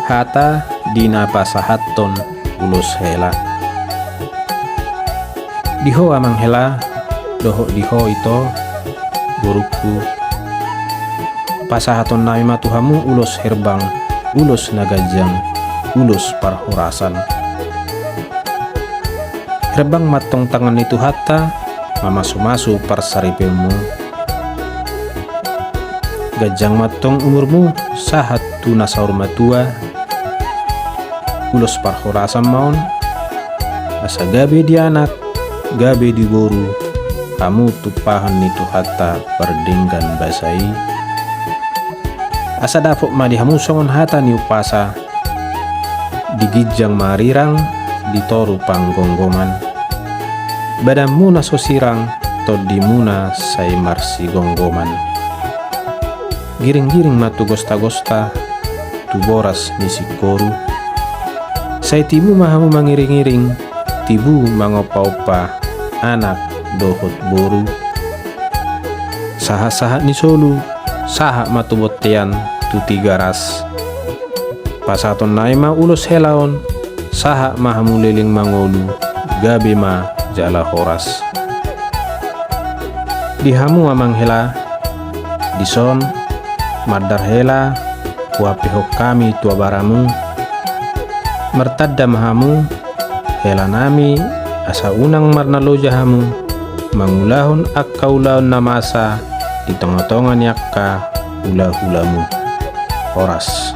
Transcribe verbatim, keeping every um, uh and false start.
Hata di na pasahathon ulos hela. Di ho amang hela, dohot di ho ito, borungku. Pasahatonnami ma tu hamu ulos herbang, ulos na ganjang, ulos parhorasan. Herbang ma antong tangan ni Tuhanta, mamasumasu parsaripeonmu. Ganjang ma antong umurmu sahat tu na saur matua. Ulos parhorasan ma on, asa gabe di anak, gabe di boru, hamu tumpahan ni Tuhanta pardenggan basa i. Asa dapot ma di hamu songon hata ni umpasa, di ginjang ma arirang, di toru panggomgoman. Badanmuna so sirang, tondimuna sai marsigomgoman. Giringgiring ma tu gostagosta, tu boras ni singkoru. Sai tibu ma hamu mangiringiring, tibu mangompaompa, anak dohot boru. Sahatsahat ni solu, sahat ma tu bontean, tu Tigaras. Pasahatonnami ma ulos hela on, sahat ma hamu leleng mangolu, gabe ma jala horas. Di hamu amang hela, dison, mandar hela, huampehon hami tu abaramu. Martanda ma hamu, helanami, asa unang marnaloja hamu, mangulahon angka ulaon na masa di tongatonga ni angka hulahulamu. Horas.